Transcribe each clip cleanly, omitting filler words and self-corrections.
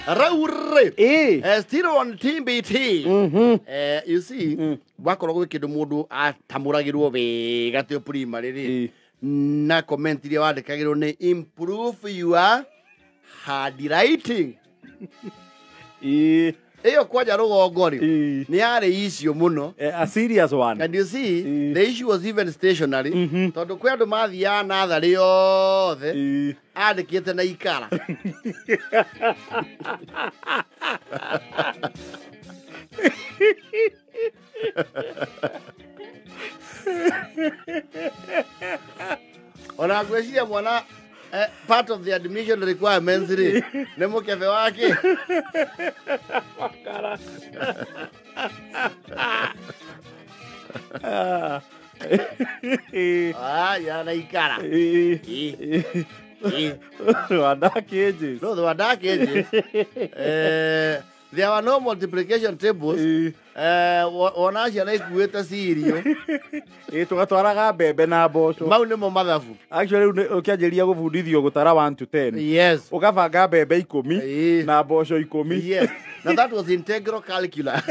Rĩu rĩ, Ĩĩ. Still on TBT. You see, wakorwo gwĩ kĩndũ mũndũ atamũragĩrwo wega tĩ primary rĩ, na comment iria wandĩkagĩrwo nĩ "Improve your handwriting." Ĩyo kwanja rũgongo rĩ, nĩ yarĩ icio mũno. A serious one. And you see, the issue was even stationary, tondũ kwĩ andũ mathiaga natharĩ yothe andĩkĩte na ikara. Ona ngwĩciria mwana, part of the admission requirements rĩ, nĩ mũkebe wake. Makara. Ah. Aya na ikara. Ĩ. Wa Dark Ages. No, there were dark ages. There were no multiplication tables. Wona ciana ikuĩte cirio. Ĩĩ, tũgatwaraga mbembe na mboco. Mau nĩmo mathabu. Actually, rĩu ũkĩanjĩrĩria gũbundithio gũtara 1 to 10, ũgabanga mbembe 10 na mboco 10. Yes. Now that was integral calculus.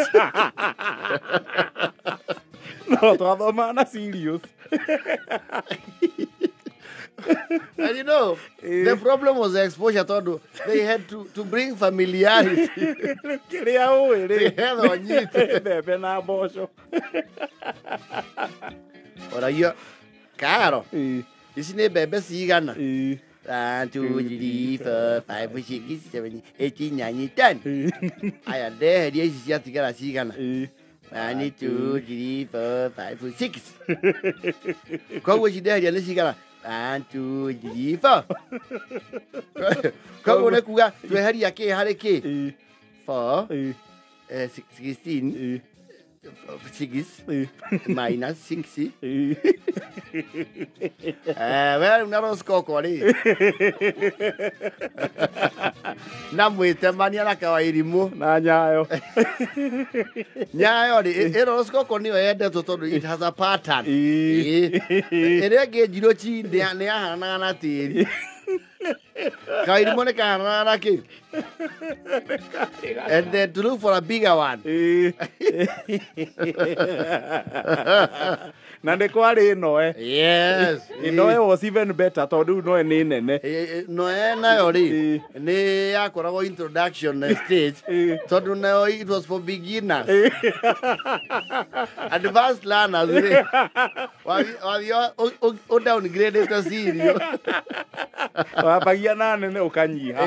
No twathomaga na serious. And the problem was the exposure, tondũ they had to bring familiarity. Kĩrĩa ũĩ rĩ, Nĩgetha ũnyite. mbembe na mboco. Oragio karo, ici nĩ mbembe cigana? 1, 2, 3, 4, 5, 6, 7, 8, 9, 10. Aya, ndeheria ici ciatigara cigana? 1, 2, 3, 4, 5, 6. Koguo ici ndeheria nĩ cigana? 1, 2, 3, 4. Koguo nĩ kuga tweheria kĩ harĩ kĩ? 4, 16, 6 minus 6. We rĩu na roscoco rĩ, na mwĩtemania na kawairimũ. Na nyayo. Nyayo rĩ, ĩno roskoko nĩyo yendetwo tondũ it has a pattern. Ĩrĩa ĩngĩ njirũ chi nĩ yahananaga na tĩri. Kawairimũ nĩ kahananaga na kĩ, and then to look for a bigger one. Na nĩ kwarĩ noe. Noe was even better tondũ rĩu noe nĩ nene. Noe nayo rĩ, nĩ yakoragwo introduction stage, tondũ nayo it was for beginners. Advanced learners rĩ, wathiĩ ũ downgrade cirio. Wambagia na nene ũkanyiha.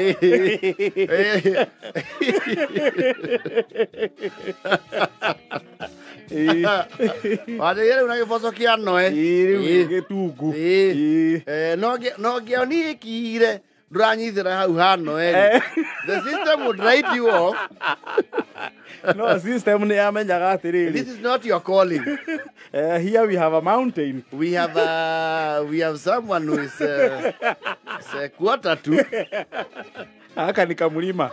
Wathiĩ rĩu na gĩboco kĩa noe. Rĩu gĩtungu. No ngĩoni ĩkiire ndũranyitĩra hau ha noe rĩ, the system would write you off. No system nĩ yamenyaga atĩrĩrĩ, this is not your calling. Here we have a mountain. We have someone who is a quarter to. Aka nĩ kamũrima.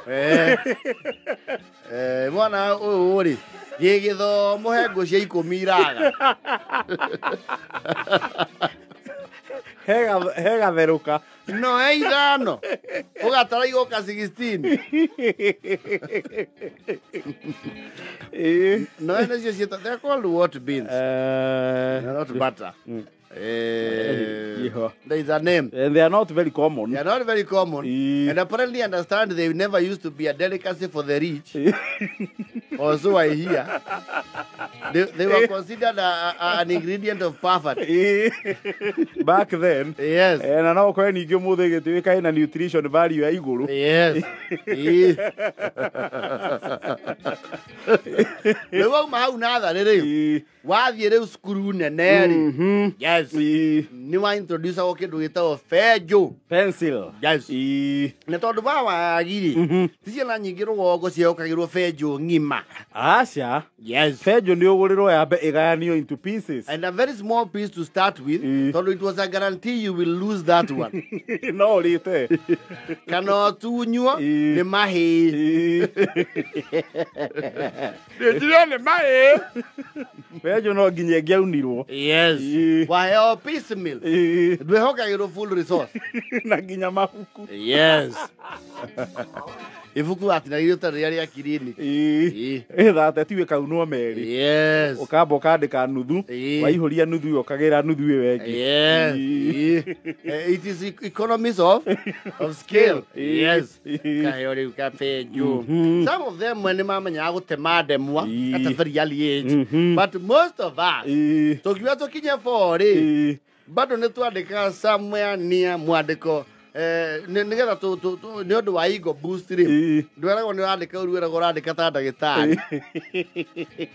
Mwana ũyũ rĩ, gĩgĩthomo he ngũ cia 10 iraga. He gatherũka. No he 5 ũgatara igoka 16. No nĩcio ciĩta, they're called what, beans? They're not butter. There is a name. And they are not very common. They are not very common. And apparently understand they never used to be a delicacy for the rich. Or so I hear. They were considered an ingredient of poverty. Back then. Na no ũkore ningĩ ũmũthĩ gĩtuĩka ĩna nutrition value ya igũrũ. Yes. Rĩu wauma hau natharĩ rĩ, wathiĩ rĩu cukuru nene rĩ, yes, nĩ wa introduce kĩndũ gĩtagwo benjũ. Pencil. Yes. Nĩ tondũ ba wagi rĩ, ti ciana nyingĩ rũgongo ciehokagĩrwo benjũ ng'ima. Aca. Benjũ nĩ ũgũrĩrwo yambe ĩgayanio into pieces. And a very small piece to start with, tondũ it was a guarantee you will lose that one. No ũrĩte. Kana ũtunywo nĩ mahĩĩ. Ndĩnjire nĩ mahĩĩ. Benjũ no nginya ĩngĩaunirwo. Waheo piecemeal. Ndwĩhokagĩrwo full resource. Na nginya mabuku. Yes. Ibuku watinagĩrio ta rĩrĩa rĩa kiriniki. Ĩĩ. Thate tiwe kaunwo merĩ. Yes. Ũkamba ũkandĩka nuthu. Waihũria nuthu ĩyo ũkagĩra nuthu ĩyo ĩngĩ. Yes. It is economies of scale. Yes. Kaheo rĩu kabenju. Some of them nĩ mamenyaga gũtema ndemwa at a very early age. But most of us tũkiuga tũkinye 4 rĩ bado nĩ twandĩkaga somewhere near mwandĩko nĩgetha nĩ ũndũ wa ego boost rĩ ndweragwo nĩ ũrandĩka ũru weragwo ũrandĩka ta ndagĩtarĩ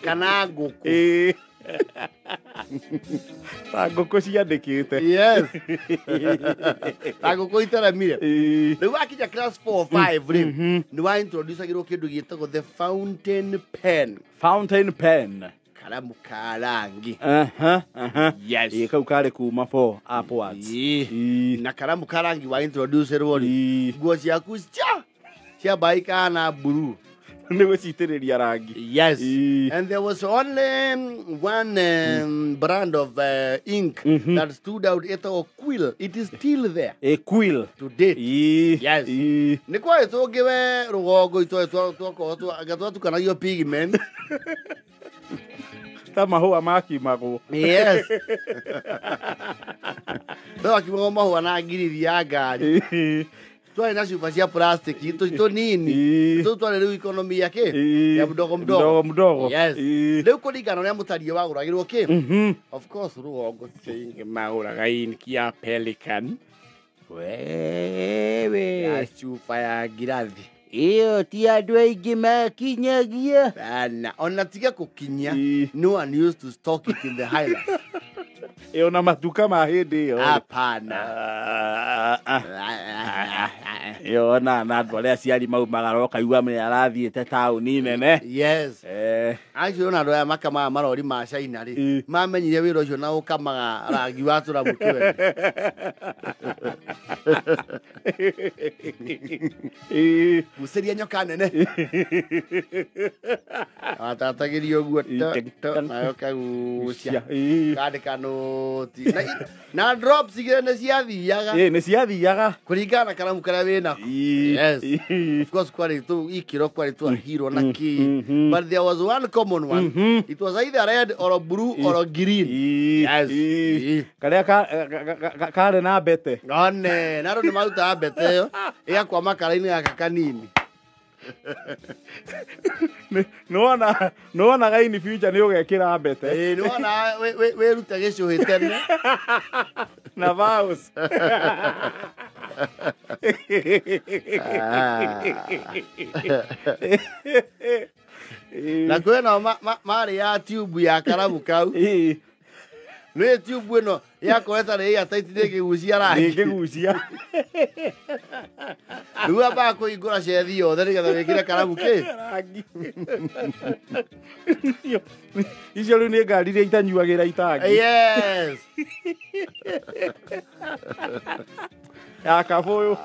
kana ngũkũ. Ta ngũkũ ciandĩkĩte. Yes. Ta ngũkũ iteremire. Rĩu wakinya class 4 5 rĩ nĩ wa introduce-agĩrwo kĩndũ gĩtagwo the fountain pen. Fountain pen. Karamu ka rangi. Yes. Ĩ kau karĩ kuma 4 upwards. Na karamu ka rangi wa introduce rwo rĩ nguo ciaku cia baika na blue. Nĩ gũcitĩrĩria rangi. Yes. And there was only one brand of ink that stood out, ĩtagwo Quill. It is still there. A Quill. To date. Yes. Nĩ kwarĩ tũngĩ we rũgongo itwakorwo anga twatukanagio pigment. Ta mahũa makimagwo. Yes. No akimagwo mahũa na ngirithi ya ngari. Twarĩ na cuba cia plastic tũnini. Tũu twarĩ rĩu economy ya kĩ? Ya mdogo mdogo. Mdogo mdogo. Yes. Rĩu kũringana ũrĩa mũtariĩ wagũragĩrwo kĩ? Of course rũgongo ciingĩ magũraga inki ya Pelican. Wewe. Ya cuba ya ngirathi. Iyo ti andũ aingĩ makinyagia. Bana, ona tiga kũkinya. No one used to stock it in the highlands. Ĩyo na matuka ma hĩndĩ ĩyo. Hapana. Ĩyo na andũ arĩa aciari maumagara ũkaigua nĩ arathiĩte taũni nene. Yes. Acio ona andũ aya makamaga marori ma China rĩ mamenyire wĩra ũcio na ũkamaga rangi wa tũramu twene. Gucĩria nyoka nene. Watatagĩrio ũguo nayo kagucia. Kandĩka noti. Na drops igĩrĩ nĩ ciathiaga. Nĩ ciathiaga. Kũringana na karamu karĩa wĩnako. Yes. Of course kwarĩ tũ ikĩro kwarĩ twahirwo na kĩ. But there was one common one. It was either red or blue or green. Yes. Karĩa karĩ na mbete. One, na andũ nĩ marutaga mbete ĩyo ĩgakwama kara-inĩ gaka kanini. Nĩwonaga in future nĩ ũgekĩra mbete. Ĩĩ nĩwona wĩrute gĩcũhĩ tene. Na vows. Na kwĩna marĩ ya tube ya karamu kau. Nĩ tube ĩno yakorwo ĩtarĩ airtight ndĩngĩgucia rangi. Ndĩngĩgucia. Rĩu ambaga kũhingũra cethi yothe nĩgetha wĩkĩre karamu kĩ? Rangi. Icio rĩu nĩ ngari iria itanyuagĩra itangi. Yes. Ya kabũyũ.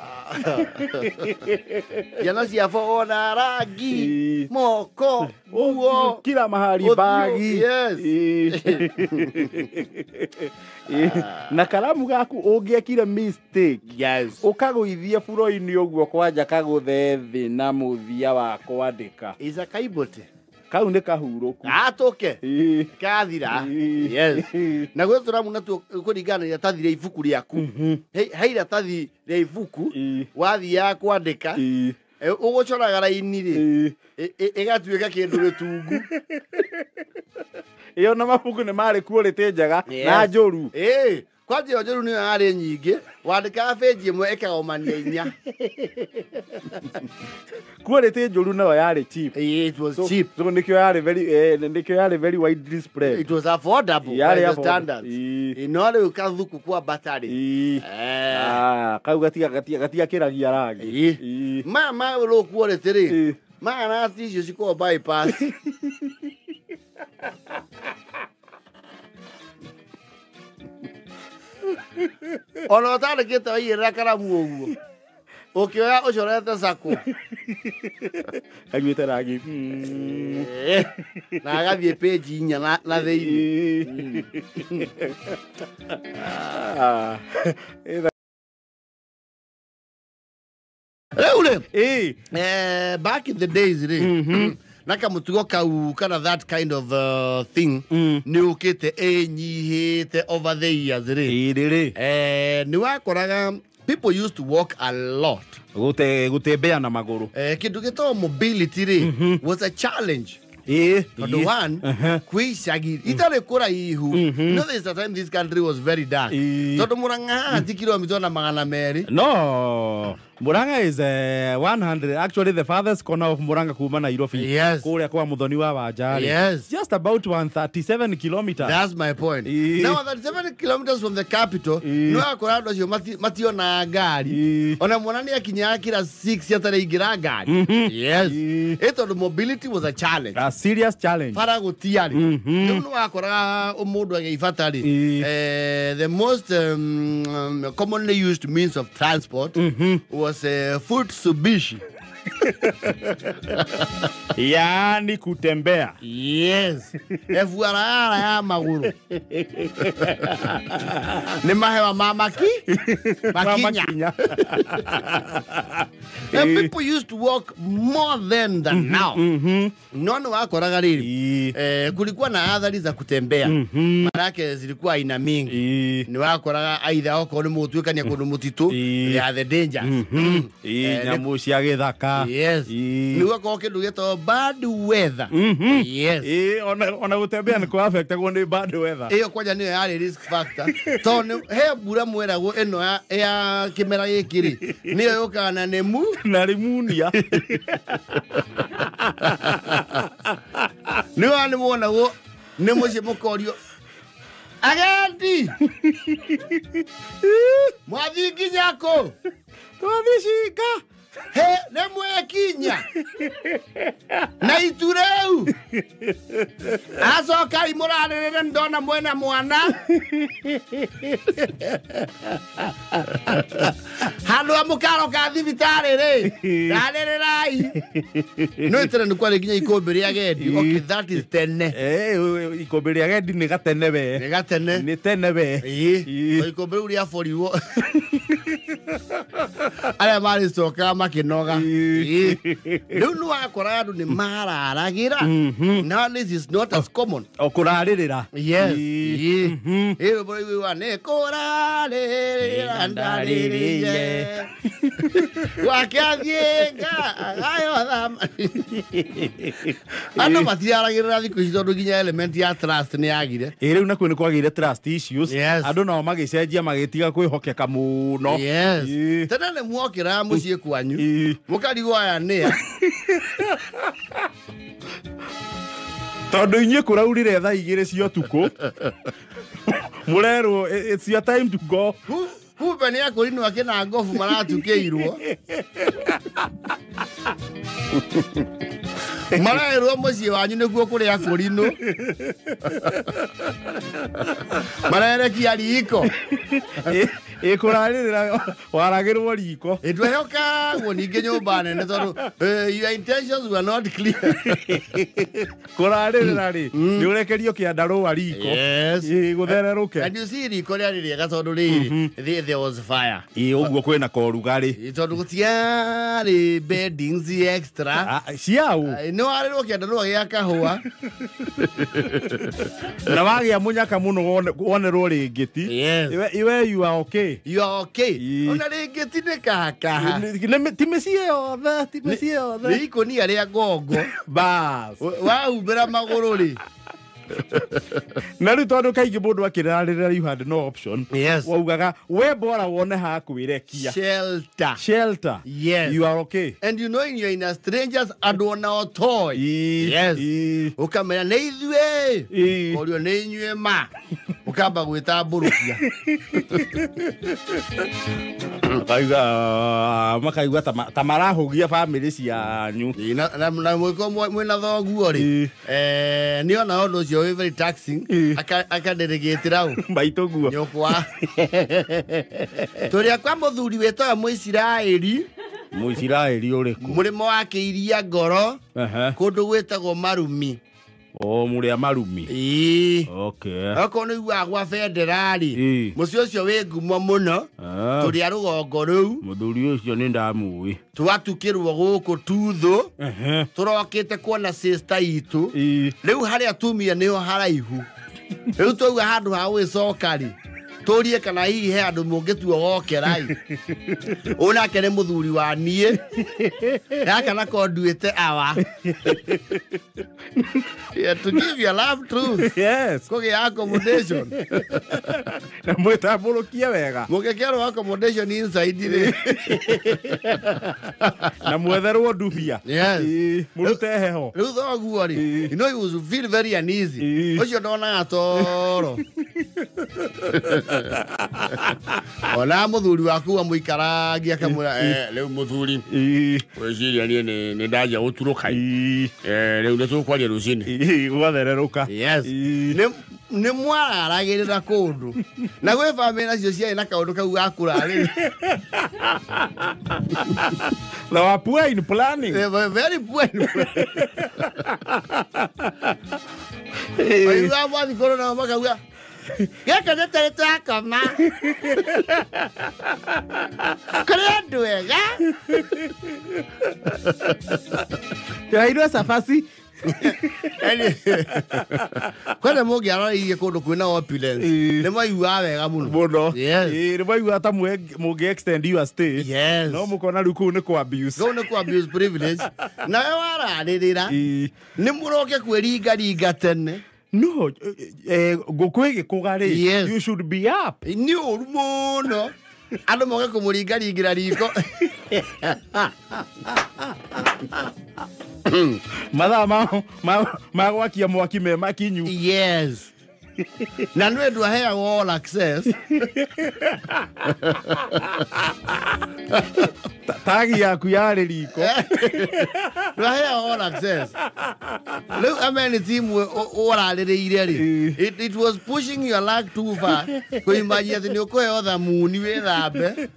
Ciana cia wona rangi, moko, nguo, kila mahali bagi. Yes. Na karamu gaku ũngĩekire mistake. Yes. Ũkagũithia buro-inĩ ũguo kwanja kagũthe thĩ na mũthia wa kwandĩka. Is a kaibote. Kau nĩ kahurũku. Atũke. Kathira. Yes. Na gwĩ tũramu natuo kũringana na iratathi rĩa ibuku rĩaku. He iratathi rĩa ibuku wathiaga kwandĩka ũgũcoraga raini rĩ ĩgatuĩka kĩndũ gĩtungu. Ĩyo na mabuku nĩ marĩ quality njega na njũru. Kwanja ĩyo njũru nĩyo yarĩ nyingĩ wandĩkaga page ĩmwe ĩkagomania inya. Quality njũru nayo yarĩ cheap. It was cheap. So nĩkĩo yarĩ very nĩkĩo yarĩ very widely spread. It was affordable by the standards. No rĩu kathuku kwa battery. Kau gatiakĩragia rangi. Ma low quality rĩ ma nati icio cikoragwo bypass. Ona ũtandĩkĩte waigĩrĩra karamu ũguo ũkĩoya ũcorete sako kanyuĩte rangi na agathiĩ page inya na thĩinĩ. Rĩu Rĩu rĩ, back in the days rĩ, na kamũtugo kau kana that kind of thing nĩ ũkĩte ĩnyihĩte over the years rĩ. Rĩ. Nĩ wakoraga people used to walk a lot. Gũtembea na magũrũ. Kĩndũ gĩtagwo mobility rĩ was a challenge. Tondũ one, kwĩ icagi itarĩ kũraihu. You know, there's a time this country was very dark. Tondũ Murang'a haha ti kilomita na 200. No, Murang'a is 100. Actually, the farthest corner of Murang'a kuma Nairobi. Yes. Kũrĩa kwa Muthoni wa Wanjari. Yes. Just about 137 kilometers. That's my point. Now, 137 kilometers from the capital, no akora andũ acio mationaga ngari. Ona mwana nĩ akinyaga kira 6 atarĩ aingĩra ngari. Yes. Ĩ tondũ mobility was a challenge. A serious challenge. Bara gũtiarĩ. Rĩu nĩ wakoraga mũndũ agĩibata rĩ, the most commonly used means of transport was Footsubishi. Yaani kutembea. Yes. FRR ya maguru. Ni mahewa mamaki? Makinya. And people used to walk more then than now. No no wakoraga riri. Kulikuwa na athari za kutembea. Manake zilikuwa aina mingi. Ni wakoraga aidha okorwo ni mutuikania kundu mutitu, they are the dangers. Nyamu cia githaka. Yes. Ni wakorwo kindu gitagwo bad weather. Yes. Ona gutembea ni kwa affectagwo ni bad weather. Iyo kwanja niyo yari risk factor. Tondu he mbura mweragwo ino ya kimera giki ri. Niyo yukaga na nemu na rimunia. Ni wa ni mwonagwo ni muciĩ mũkorio agendi mwathiĩ nginya kũ? Twathiĩ Cinga. He nĩ mwekinya na itu rĩu acokai mũrarĩrĩre ndona mwena mwana handũ ha mũkaro ka thibitarĩ rĩ rarĩrĩrai no ĩtene nĩ kwarĩ nginya ikũmbĩ rĩa gendi. Okay, that is tene. Ikũmbĩ rĩa gendi nĩ gatene we. Nĩ gatene. Nĩ tene we. Ikũmbĩ rĩu rĩaborirwo arĩa marĩcokaga makĩnoga. Rĩu nĩ wakora andũ nĩ mararagĩra. Now this is not as common. O kũrarĩrĩra. Yes. Ĩ rwĩmbo rũiguaga nĩ kũrarĩrĩra ndarĩrĩire gwake athiĩ ngagayo thama. Andũ matiraragĩrĩra thikũ ici tondũ nginya element ya trust nĩ yagire. Ĩ rĩu nakuo nĩ kwagĩire trust issues. Andũ nao magĩcenjia magĩtiga kwĩhokeka mũno. Yes. Tene nĩ muokĩraga mũciĩ kwanyu mũkarigwo aya nĩa tondũ inyuĩ kũraurire thaa 2 cia ũtukũ mũrerwo it's your time to go. Kumbe nĩ akũrinwo akĩna ngobu maratukĩirwo marerwo mũciĩ wanyu nĩkuo kũrĩ akũrinũ marerekia riko ĩkũrarĩrĩra waragĩrwo riko. Ĩtwehokagwo ningĩ nyũmba nene tondũ your intentions were not clear. Kũrarĩrĩra rĩ nĩ ũrekerio kĩandarũa riko gũthererũke. And you see riko rĩarĩ rĩega tondũ rĩrĩ there was fire. Ĩ ũguo kwĩna korugarĩ tondũ gũtiarĩ beddings extra ciau nĩ warĩrwo kĩandarũa gĩa kahũa na wagĩa mũnyaka mũno wonerwo rĩngĩti. Iwe you are okay. You are okay. Ona rĩngĩ ti nĩ kahakaha. Ti mĩciĩ yothe, ti mĩciĩ yothe. Nĩ ikũnia rĩa ngongo. Bas. Wahumbĩra magũrũ rĩ. Na rĩu tondũ kaingĩ mũndũ akĩrarĩrĩra you had no option. Yes. Waugaga we bora wone ha kwĩrekia. Shelter. Shelter. Yes. You are okay. And you know you're in a stranger's andũ ona ũtoĩ. Yes. Ũkamera nĩ ithuĩ. Ũrio nĩ inyuĩ ma. Ũkamba gwĩtambũrũkia. Makaigua ta marahũgia bamĩrĩ cianyu. Na mwĩko mwĩna thoguo rĩ nĩ ona ũndũ ũcio wĩ very taxing akadelegate rau maitũ guo nyũkwa tũrĩa kwa mũthuri wĩtagwo Mũisiraeli. Mũisiraeli ũrĩkũ? Mũrĩmo wa Kĩiria Ngoro kũndũ gwĩtagwo Marumi. O mũrĩa marumi. Ĩĩ. Okay. Okorwo nĩ iguaga gwa Federali, mũciĩ ũcio wĩ ngumo mũno, tũrĩ a rũgongo rũu. Mũthuri ũcio nĩ ndamũĩ. Twatukĩrwo gũkũ Tuthũ, tũrokĩte kuona sister itũ. Rĩu harĩa tumia nĩho haraihu. Rĩu twauga handũ ha gwĩcoka rĩ, tũrie kana hihi he andũ mũngĩtuogokera-ĩ. Ũyũ nake nĩ mũthuri wa niĩ. Gaka nako nduĩte awa. Yeah, to give your love truth. Yes. Kũgĩa accommodation. Na mwĩtambũrũkie wega. Mũngĩkĩarwo accommodation inside rĩ. Na mwetherwo ndubia. Yes. Mũrute heho. Rĩu thoguo rĩ, you know you feel very uneasy. Ũcio ndonaga toro. Ona mũthuri waku amũikaragia akamwĩra, rĩu mũthuri, wĩciria niĩ nĩ ndanjia gũturũka. Rĩu nĩ tũkwaria rũcinĩ. Gwathererũka. Yes. Nĩ mwararagĩrĩra kũndũ. Na gwĩ bamĩrĩ nacio ciarĩ na kaũndũ kau ga kũrarĩrĩra. They were poor in planning. They were very poor in planning. Maiguaga mwathiĩ kũndũ nao makauga, gĩkĩ nĩ tũrĩ twakoma. Kũrĩ andũ ega. Tũrairwo cabaci. Kwene mũngĩarorĩirie kũndũ kwĩna opulence, nĩ maiguaga wega mũno. Mũno. Yes. Nĩ maiguaga ta mũngĩ extend your stay. Yes. No mũkona rĩu kũu nĩ kũ abuse. Kũu nĩ kũ abuse privilege. Nawe wararĩrĩra, nĩ mũroke kwĩringaringa tene. No, ngũkũ ĩgĩkũga rĩ, Yes. you should be up. Nĩ ũru mũno. Andũ moke kũmũringaringĩra riko. Mathaa ma gwakia mwaki me makinyu. Yes. Na nĩ ũndũ aheagwo all access. Tagi yaku yarĩ riko. Ndwaheagwo all access. Rĩu amenity imwe ũrarĩrĩire rĩ, it was pushing your luck too far. Kũimagine atĩ nĩ ũkũheo thamuni wĩthambe.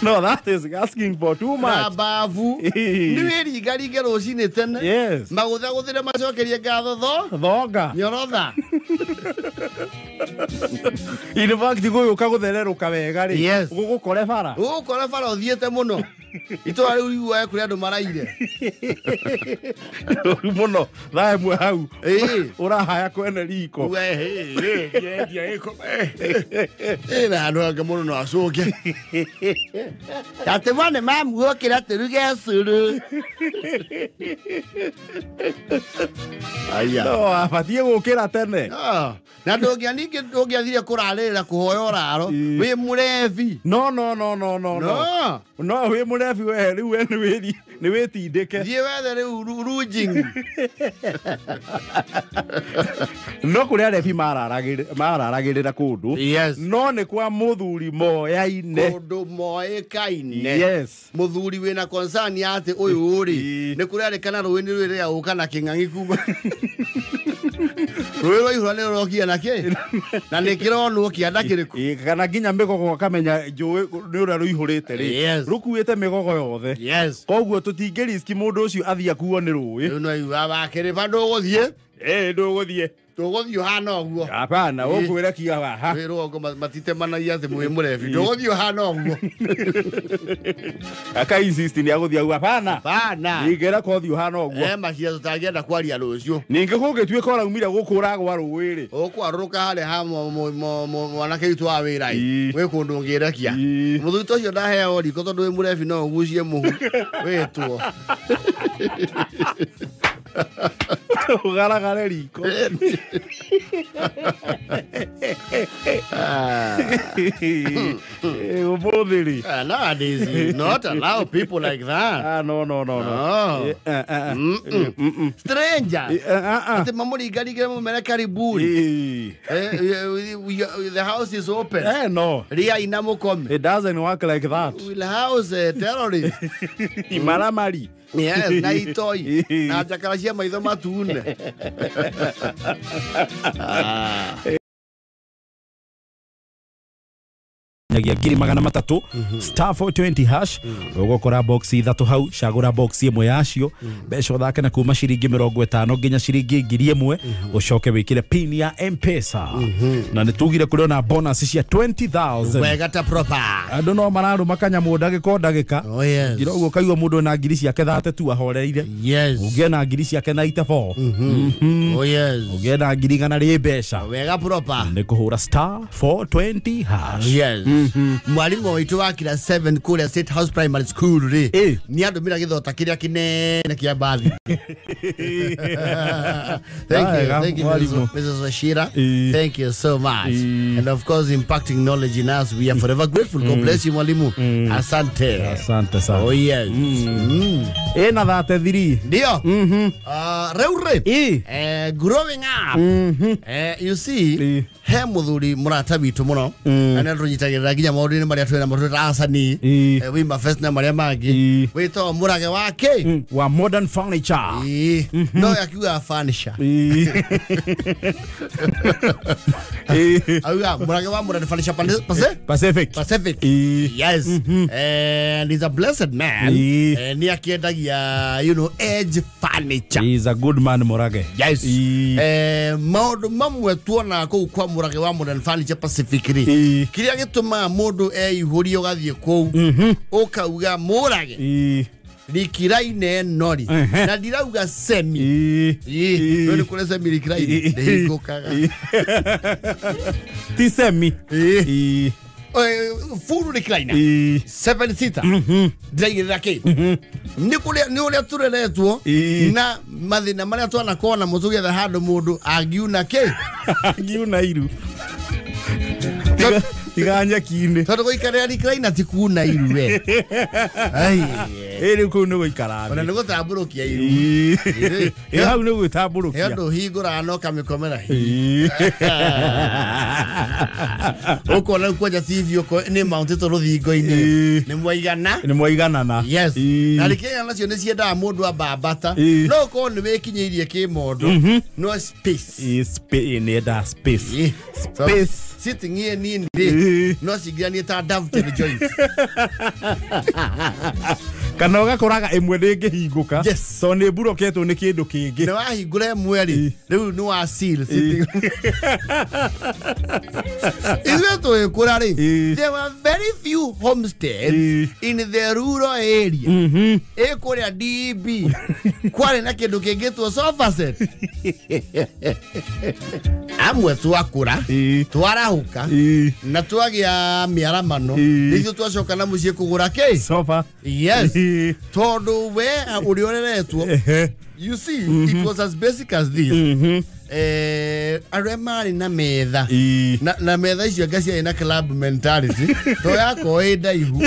No, that is asking for too much. Na babu. Nĩ wĩringaringe rũcinĩ tene. Yes. Magũthagũthĩre macokerie ngatho tho. Thonga. Nyorotha. In fact, gũgĩũka gũthererũka wega rĩ. Yes. Gũgũkore bara. Gũgũkore bara ũthiĩte mũno. Itũra rĩu riguaga kũrĩ andũ maraire. Ũru mũno. Thaa ĩmwe hau. Ũrahaya kwene riko. Na handũ hangĩ mũndũ no acoke. Atĩ mwana mamuokĩra tũruge cũrũ. Aya. No, abatiĩ gũkĩra tene. Na ndũngĩathire kũrarĩrĩra kũhoya ũraro wĩ mũrebi. No, no, no, no, no, no. No, wĩ mũrebi we rĩu we nĩ wĩtindĩke. Thiĩ wethe rĩu rujing. No kũrĩ arebi mararagĩrĩra kũndũ. Yes. No nĩ kwa mũthuri moyaine. Kũndũ moĩkaine. Yes. Mũthuri wĩna concern ya atĩ ũyũ rĩ, nĩ kũrerĩkana rũĩ nĩ rwĩrĩa gũka na kĩng'ang'i kuma. Rũĩ rwaihũra nĩ rũrokia na kĩ? Na nĩ kĩronwo kĩanda kĩrĩkũ? Kana nginya mĩgogo akamenya njũĩ nĩ ũrĩa rũihũrĩte rĩ. Yes. Rũkuĩte mĩgogo yothe. Yes. Koguo tũtingĩriski mũndũ ũcio athiĩ akuo nĩ rũĩ. Rĩu no iuga wakĩrĩba ndũgũthiĩ. Ndũgũthiĩ. Tũgũthiĩ ũhana ũguo. Hapana, ũkwĩrekia haha. Wĩ rũgongo matitemanagia atĩ mwĩ mũrebi. Ndũgũthiĩ ũhana ũguo. Aka insist nĩ agũthiĩ auga hapana. Hapana. Ningĩra kothiĩ ũhana ũguo. Mahinda tũtangĩenda kwaria rũciũ. Ningĩ kũngĩtuĩka ũraumire gũkũ ũragwa rũĩ rĩ. Ũkwarũrũka harĩa ha mwanake witũ wa wĩra ĩ. Wĩ kũndũ ũngĩrekia. Mũthuri ta ũcio ndaheo riko tondũ wĩ mũrebi no ũgucie mũhu. Wĩtwo. Ũgaragare riko. Ũmũthĩ rĩ. Nowadays, you not allow people like that. No, no, no, no. Strangers. Atĩ mamũringaringĩre mũmere karibuni. The house is open. No. Ria ina mũkome. It doesn't work like that. Will house terrorists. Imaramari. Yes, na itoi. Na njakara cia maitho matune. nginyagia 300,000 star 420 hash ũgũkora box ithatũ hau cagũra box ĩmwe yacio mbeca ũthake na kuma ciringi 50 nginya ciringi 1000 ũcoke wĩkĩre pin ya M-Pesa na nĩ tugire kũrĩ ona bonus cia 20,000 wega ta proper andũ no mararũma kanyamũ ndagĩka o ndagĩka. Oh yes. Ngira ũguo kaigua mũndũ na ngiri ciake 32 tu ahoreire. Yes. Ũngĩona ngiri ciake 94. Oh yes. Ũngĩona ngiri igana rĩ mbeca wega proper nĩ kũhũra star 420 hash. Yes. Mwalimu witũ wa class 7 kũrĩa State House Primary School rĩ nĩ andũmĩra gĩthota kĩrĩa kĩnene kĩa mbathi. Thank you, Mrs. Wachira. Thank you so much. And of course impacting knowledge in us, we are forever grateful. God bless you mwalimu. Asante. Asante sana. Oh yes. Ena 33. Ndio. Rĩu rĩ growing up you see he muthuri murata witũ mũno na nĩ tũnyitagĩrĩra nginya maũndũ-inĩ marĩa twĩna mo twĩta acani Wima Fest na marĩa mangĩ wĩtagwo Mũrage wa kĩ wa Modern Furniture. No akiuga furniture. Auga Mũrage wa Modern Furniture Pacific. Pacific. Yes. And he's a blessed man. Nĩ akĩendagia you know edge furniture. He's a good man Mũrage. Yes. Maũndũ mamwe tuona kũu kwa Mũrage wa Modern Furniture Pacific rĩ kĩrĩa gĩtũmaga mũndũ eihũrie ũgathiĩ kũu ũkauga Mũrage rikiraine nori na ndirauga semi nĩ kũrĩ semi rikiraine ndĩhingũkaga ti semi full recliner 7 seater ndiraigĩrĩra kĩ nĩ kũrĩa nĩ ũrĩa tũreretwo na mathĩna marĩa twanakorwo namo tũgĩetha handũ mũndũ angiuna kĩ angiuna iru tiga nyeki-inĩ tondũ gũikarĩra recliner ti kuna iru we. Ai rĩu kũu nĩ gũikara ona nĩ gũtambũrũkia iru hau nĩ gwĩtambũrũkia ũndũ hingũraga no kamĩkomera ũkona rĩu kwanja TV ũko nĩ mountĩtwo rũthingo-inĩ nĩ mwaigana nĩ mwaiganana. Yes. Na rĩkĩgana nacio nĩ ciendaga mũndũ ambambata no ũkorwo nĩ wĩkinyĩirie kĩmondo no space nĩ yendaga space space sitting here nini rĩ no cingĩranie ta dovetail joint kana ũgakoraga ĩmwe ndĩngĩhingũka tondũ nĩ mburoketwo nĩ kĩndũ kĩngĩ nĩ wahingũra ĩmwe rĩ rĩu nĩ wa seal sitting. Ithuĩ tũgĩkũra rĩ there were very few homesteads in the rural area ĩ kũrĩa DB kwarĩ na kĩndũ kĩngĩtwo sofa set amwe twakũra twarahũka na twagĩa mĩaramano nĩithuĩ twacoka na mũciĩ kũgũra kĩ sofa. Yes. Tondũ we ũrĩa ũreretwo you see it was as basic as this. Arĩa marĩ na metha na metha icio anga ciarĩ na club mentality to yakorwo ĩ ndaihu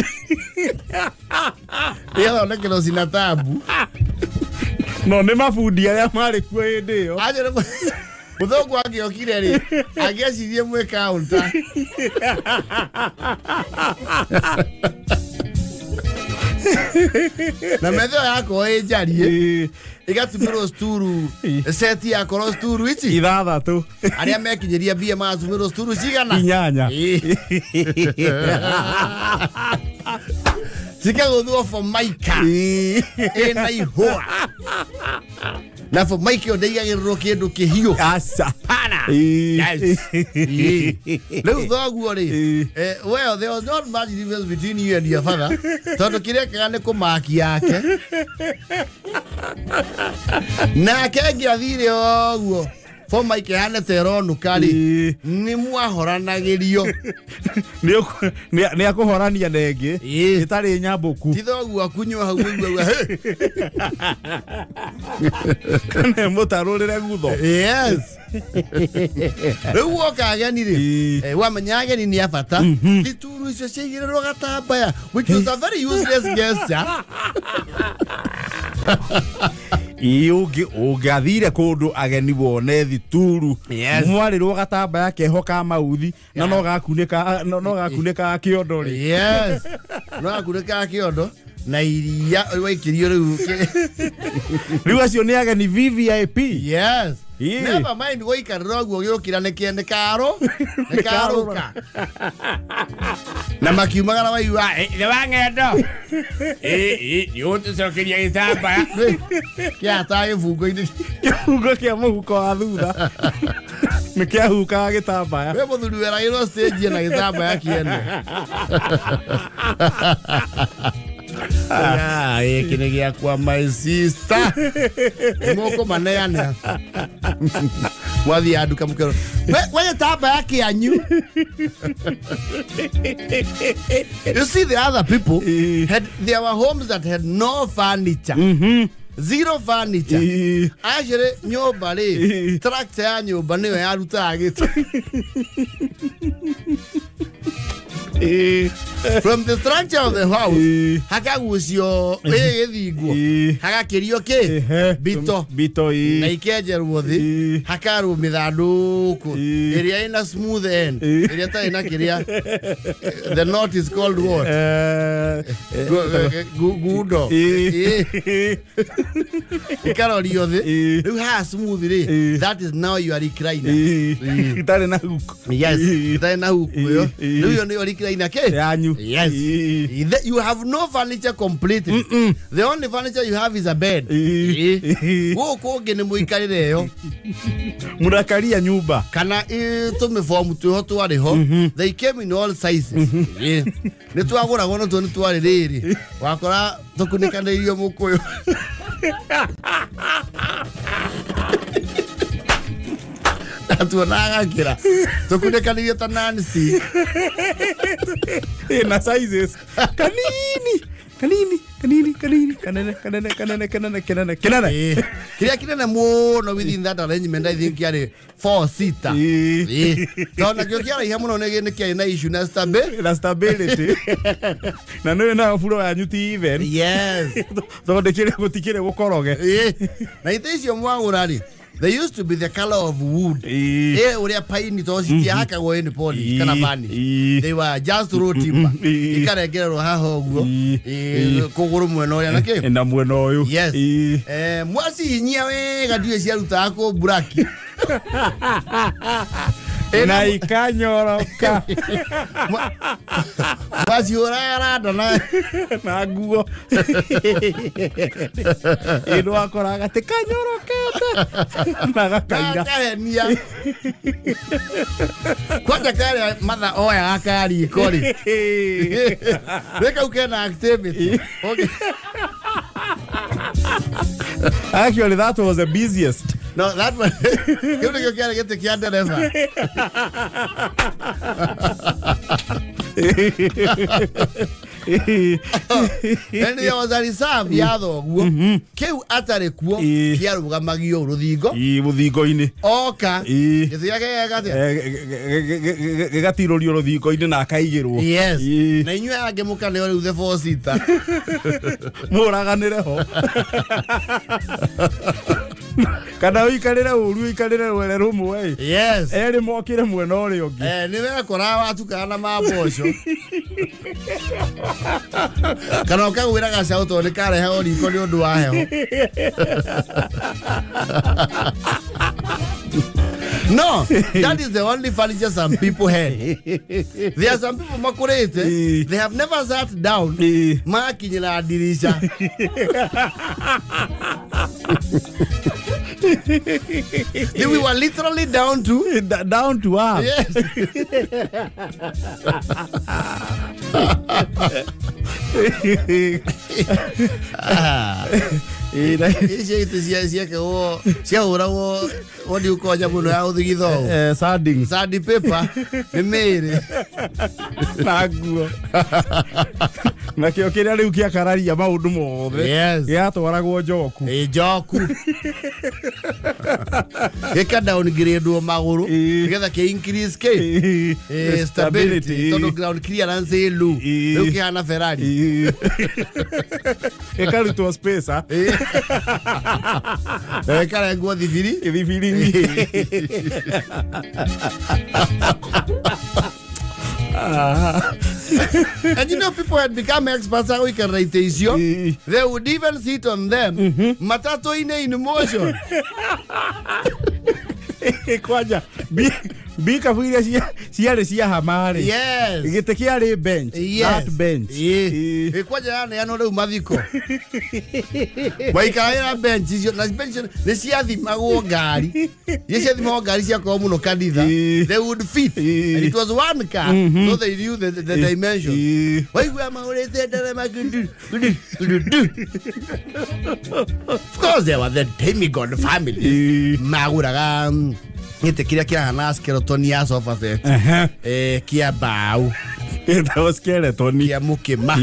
ĩgathondekerwo cina tabu no nĩ mabundi arĩa marĩ kuo hĩndĩ ĩyo mũthũngũ angĩokire rĩ angĩecirie mwĩ counter na metha ĩyo yakorwo ĩ njariĩ ĩgatumĩrwo sturu seti yakorwo sturu ici ithathatũ arĩa mekinyĩria mbia magatumĩrwo sturu cigana inyanya cikagũthwo formica ĩna ihũa na formica ĩyo ndĩigagĩrĩrwo kĩndũ kĩhiũ aca pana. Yes. Rĩu thoguo rĩ well there was not much difference between you and your father tondũ kĩrĩa kĩega nĩ kũmaki yake nake angĩathire ũguo formica ĩhane ta ĩronũka rĩ nĩ mwahoranagĩrio nĩ akũhorania na ĩngĩ ĩtarĩ nyambũku ti thoguo akunyua hau ũiguaga kana mũtarũrĩre gutho. Yes. Rĩu woka ageni rĩ wamenya ageni nĩ a bata thituru icio ciaigĩrĩrwo gatambaya which was a very useless gesture. Ũngĩathire kũndũ ageni wone thituru mwarĩrwo gatambaya keho ka mauthi na no gakunĩka kĩondo rĩ. Yes. No gakunĩka kĩondo na iria waikĩrio rĩu rĩu acio nĩ ageni VVIP. Yes. Never mind gũikarĩra ũguo gĩũkĩra nĩ kĩene karo nĩ karũka na makiumagara waigua ithe wa ng'endo nĩũtũcokeria gĩtambaya kĩata gĩbungo-inĩ kĩbungo kĩa mũhuko wa thutha nĩ kĩahukaga gĩtambaya we mũthuri weragĩrwo stage na gĩtambaya kĩene gĩkĩ nĩ gĩakwa my sister mũkũmaneana mwathiĩ nduka mũkerwo we gĩtambaya kĩanyu. You see, the other people had, there were homes that had no furniture. Zero furniture. Actually, nyũmba rĩ, tractor ya nyũmba nĩyo yarutaga gĩtĩ. From the structure of the house, hakagucio gĩthingwo, hagakĩrio kĩ bito bito na ikenjerwo thĩ, hakarwo mĩthandũkũ ĩrĩa ĩna smooth end, ĩrĩa ĩtarĩ na kĩrĩa. The knot is called what? Gundo. Ikarorio thĩ. Rĩu haha smooth rĩ, that is now your recliner. Itarĩ na hook. Yes, itarĩ na hook ĩyo. Rĩu ĩyo nĩyo recliner kĩ? Yanyu. Yes. You have no furniture completely. The only furniture you have is a bed. Gũkũ ũngĩ nĩ mũikarĩre ĩyo. Mũrakaria nyũmba. Kana tũmĩbomu twĩho twarĩ ho. They came in all sizes. Nĩ twagũragwo na tuo nĩ twarĩ rĩrĩ. Wakora tũkunĩkanĩirio mũkũyũ. Tuonaga kĩra tũkunĩkanĩirio ta non-stick. Na sizes kanini kanini kanini kanini kanene kanene kanene kanene kanene kanene kĩrĩa kĩnene mũno within that arrangement I think kĩarĩ 4 seater. Tondũ nakĩo kĩaraiha mũno nĩ kĩarĩ na issue na stability na nĩ na buro yanyu ti even. Yes, tondũ kĩrĩ gũtikĩrĩ gũkoroge. Na itĩ icio mwagũra rĩ, they used to be the color of wood. Uria paini to citiahakagwo any polish kana varnish. They were just raw timber. Ikarengererwo haha ũguo kũgũrũ mwena ũrĩa na kĩ na mwena ũyũ. Yes. Mwacihinyia wega ndiũĩ ciarutaga kũ buraki na ikanyoroka. Mwacihũraga randa na nguo ĩno wakoraga atĩ kanyorokete na gakaira gakahenia. Kwanja karĩa matha oyaga kariko rĩ, rĩ kau kena activity. Okay. Actually, that was the busiest. No, that one. Kĩu nĩkĩo kĩarĩ gĩtĩ kĩa ndereba. And there was a reserve ya thoguo kĩu atarĩ kuo kĩarũgamagio rũthingo rũthingo-inĩ oka gĩtĩ gĩake gĩgatia gĩgatirũrio rũthingo-inĩ na akaigĩrwo. Yes. Na inyuĩ angĩ mũkaneo rĩu the 4 seater mũraganĩre ho kana ũikarĩre ũru ũikarĩre rwere rũmwe. Yes. Erĩ mokĩre mwena ũrĩa ũngĩ. Nĩ wekora watukana na mamboco kana ũkagwĩra gacaũ tondũ nĩ karehagwo riko nĩ ũndũ wa heho. No, that is the only furniture some people had. There are some people makurete, they have never sat down makinyĩra ndirisha. We were literally down to earth. Yes. Icio itĩ ciekagwo ciahũragwo woni ũkonya mũno ya gũthigitha ũũ. Sanding. Sanding paper nĩ mĩĩrĩ na nguo. Nakĩo kĩrĩa rĩu kĩakararia maũndũ mothe. Yes. Gĩatwaragwo njoku. Njoku. Gĩka downgrade magũrũ nĩgetha kĩ increase kĩ stability tondũ ground clearance ĩ low. Rĩu kĩhana Ferrari. Gĩkarutwo space. Ĩkarengwo thibiri. Thibiri. And you know people had become experts at gũikarĩra itĩ icio. They would even sit on them matatũ-inĩ in motion. Kwanja mbikabu iria ciarĩ cia hama-rĩ. Yes. Gĩtĩ kĩarĩ bench. Yes. That bench. Ĩ kwanja yaneanwo rĩu mathiko. Waikarĩra bench icio na bench nĩ ciathimagwo ngari. Iria ciathimagwo ngari ciakorwo mũno kanitha. They would fit. And it was one car. So they knew the dimensions. Waigua magũrĩte nderema gudu gudu gudu. Of course they were the demigod family. Magũraga gĩtĩ kĩrĩa kĩrahana skeleton ya sofa set. Kĩa mbaũ. Gĩtagwo skeleton. Kĩa mũkĩma.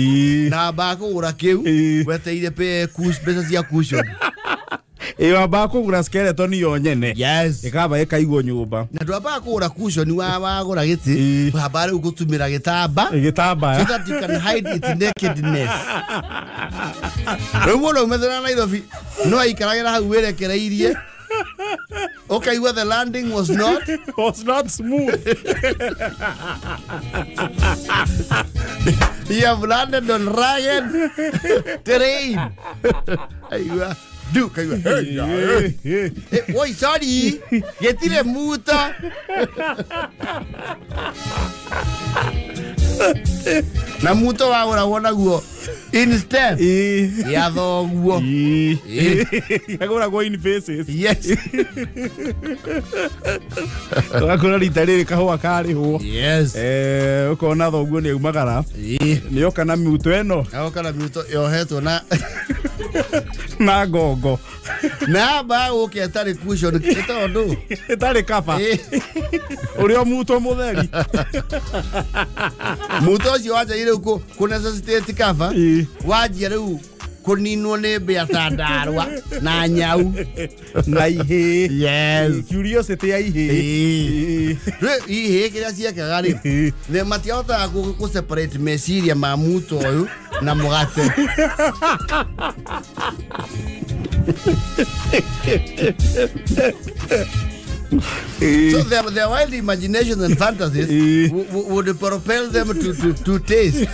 Na wambaga kũgũra kĩu weteire mbeca cia cushion. Ĩ wambaga kũgũra skeleton yo nyene. Yes. Ĩkamba ĩkaigwo nyũmba. Na ndwambaga kũgũra cushion wagũra gĩtĩ, wambaga rĩu gũtumĩra gĩtamba. Gĩtambaya. So that you can hide its nakedness. Rĩu mũndũ aumĩte na Nairobi no aikaragĩra hau wĩrekereirie. Okay, where the landing was not smooth. You have landed on rugged terrain. Du, hey, oi, sorry. Getire muta. Na muto wagũragwo naguo instead ya thoguo. Yagũragwo in faces. Yes. Ũgakora rita rĩrĩ kahũa karĩhwo. Yes. Ũkona thoguo nĩ aumagara. Nĩ oka na miuto ĩno. Oka na miuto yohetwo na na ngongo. Na amba gũke ĩtarĩ cushion tondũ ĩtarĩ cover. Ũrĩa muto mũtheri. Muto ũcio wanjia rĩu kũ necessitate cover. Wanjia rĩu kũninwo nĩ mbĩa ta ndarwa na nyau na ihĩĩ. Yes. Curiosity ya ihĩĩ. Rĩu ihĩĩ kĩrĩa ciekaga rĩ, nĩ matiahotaga kũ separate meciria ma muto ũyũ na mũgate. So their wild imaginations and fantasies would propel them to taste.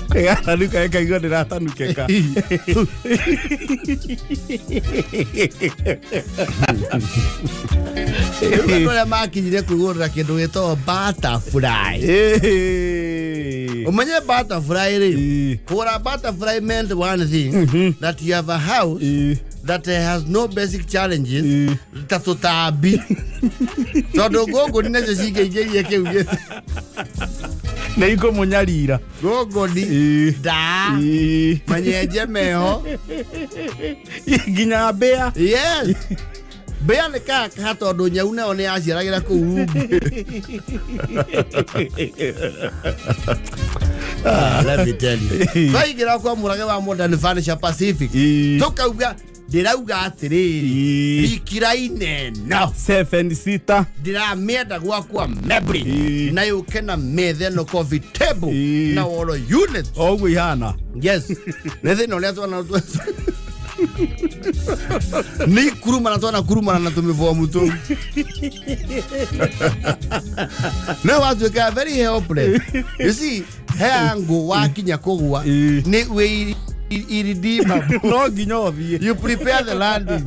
Ĩgatanuka ĩkaigua ndĩratanukĩka. Rĩu andũ arĩa makinyire kwĩgũrĩra kĩndũ gĩtagwo butterfly. Ũmenye butterfly rĩ, kũgũra butterfly meant one thing, that you have a house that has no basic challenges ta tũtambi. Tondũ ngũngũni nacio cingĩingĩria kĩu gĩtĩ. Nĩ ikũmũnyarira. Ngũngũni, ndaa, manyenje meho. Nginya mbĩa. Yes. Mbĩa nĩ kaka tondũ nyau nayo nĩ yaciaragĩra kũu rungu. Let me tell you. Twaingĩra kwa Mũrage wa Modern Furniture Pacific. Tũkauga ndĩrauga atĩrĩrĩ, bikiraine no 7 seater ndĩramĩenda gwakwa Mebri na yũke na metha ĩno coffee table na wall unit. Ũguo ihana. Yes. Nĩ thĩna ũrĩa twana nĩ kurumana twana kurumana na tũmĩbomu tũu. No watuĩka very helpless. You see, he angle wakinya kũgwa nĩ wĩ irredeemable. No nginya ũthiĩ. You prepare the landing.